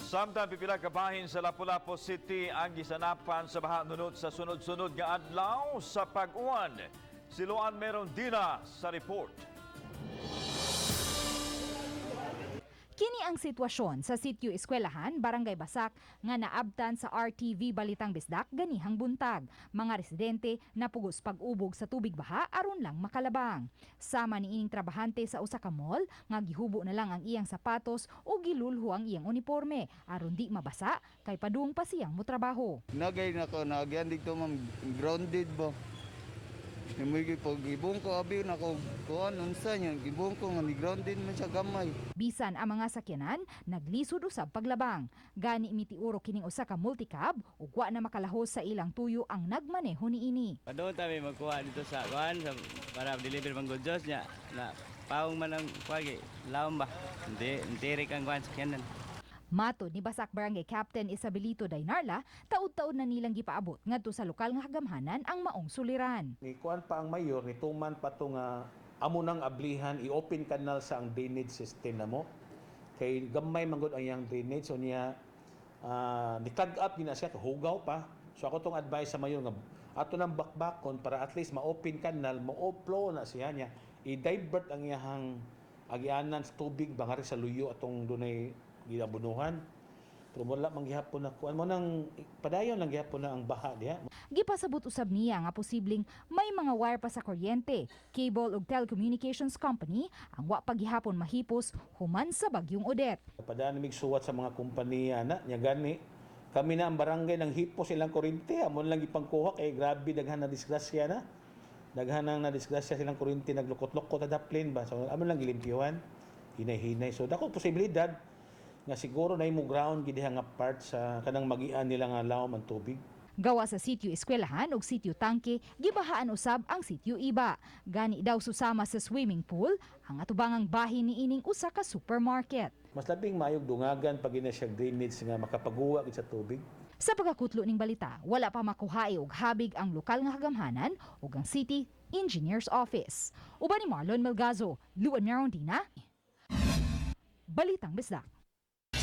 Samtang pipila ka bahin sa Lapu-Lapu City ang gisanapan sa baha nunot sa sunod-sunod nga adlaw sa pag-uwan. Si Luan Merondina sa report. Kini ang sitwasyon sa sitio Eskwelahan, Barangay Basak, nga naabtan sa RTV Balitang Bisdak ganihang buntag. Mga residente napugos pag-ubog sa tubig baha aron lang makalabang. Sama ni ining trabahante sa usa ka mall nga gihubo na lang ang iyang sapatos o gilulho ang iyang uniforme aron di mabasa kay padung pa siyang motrabaho. Nagay na ko, nagyan dito, ma'am, grounded ba? Namoy pag ibong ko abi na ko kuan unsa niya, ibong ko nga ni grounded man siya gamay. Bisan ang mga sakyanan, naglisod usab paglabang. Gani mitiuro kining usa ka multicab ug wa na makalahos sa ilang tuyo ang nagmaneho niini. Padung ta mi magkuha dito sa kuan sa para deliver bang goods niya na paong man ang kuwagi lawom ba hindi hindi kang kuan sakyanan. Matod ni Basak Barangay Captain Isabelito Dainarla, taud-taud na nilang gipaabot ngadto sa lokal nga hagamhanan ang maong suliran. Ni kuan pa ang mayor, ni tuman pa to nga amo nang ablihan i-open canal sa ang drainage system namo. Kay gamay man gud ang iyang drainage, so niya ni clog up gina siya, hugaw pa. So ako tong advice sa mayor nga ato nang bakbakon para at least ma-open canal, mo-flow na siya niya. I-divert ang iyahang agianan sa tubig bangari sa luyo atong dunay ginabunuhan. Pero wala man gihapon na kuan mo nang padayon lang gihapon na ang baha diha. Gipasabot usab niya nga posibleng may mga wire pa sa kuryente, cable ug telecommunications company ang wa pa gihapon mahipos human sa bagyong Odette. Padaan mig suwat sa mga kompanya na nya gani kami na ang barangay nang hipos ilang kuryente, amon lang ipangkuha kay grabe daghan na disgrasya na. Daghan nang na disgrasya silang kuryente, naglukot-lukot na daplin ba. So amon lang gilimpyuhan hinay-hinay. So dako posibilidad nga siguro na mo ground gid diha nga part sa kanang magian nila nga lawom ang tubig. Gawa sa sitio Eskwelahan ug sitio Tangke, gibahaan usab ang sitio Iba. Gani daw susama sa swimming pool ang atubangang bahin niining usa ka supermarket. Mas labing maayog dungagan pag gina siya drainage nga makapaguwa gid sa tubig. Sa pagkakutlo ning balita, wala pa makuhae og habig ang lokal nga hagamhanan ug ang City Engineer's Office. Uban ni Marlon Melgazo, Luan Merondina, Balitang Bisdak.